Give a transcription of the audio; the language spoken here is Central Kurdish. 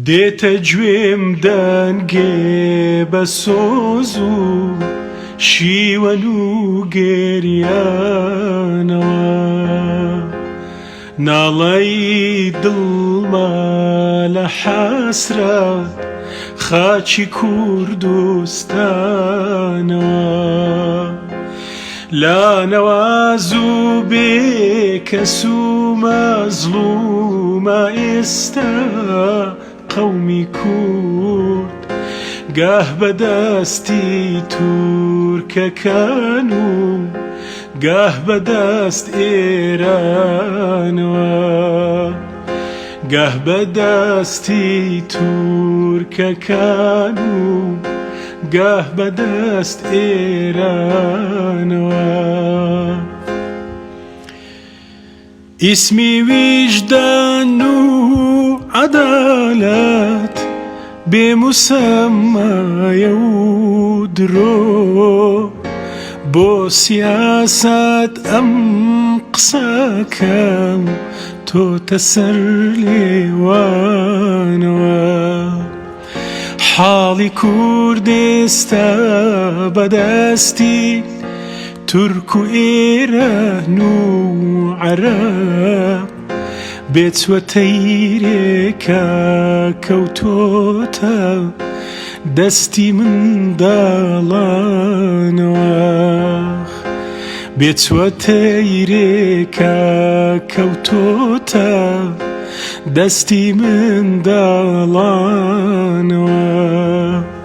دێتە گوێم دەنگێ بە سۆز و شیوەن و گریانەوە. ناڵەی دڵمە لە حەسرەت خاکی کوردستانەوە. لانەواز و بێ کەس و مەزڵومە ئێستا قەومی کورد گاه بە دەستی تورکەکان و گاه بە دەست ئێرانەوە گاه بە دەستی تورکەکان و گاه بە دەست ئێرانەوە. ئیسمی ویژدان و عەدالەت بێ موسەممایە و درۆ بۆ سیاسەت ئەم قسەکەم تۆتە سەر لێوانەوە. حاڵی کورد ئێستا بەدەستی تورک و ئێران و عەرەب بێچوە تەیرێکە کەوتۆتە دەستی منداڵانەوە بێچوە تەیرێکە کەوتۆتە دەستی منداڵانەوە.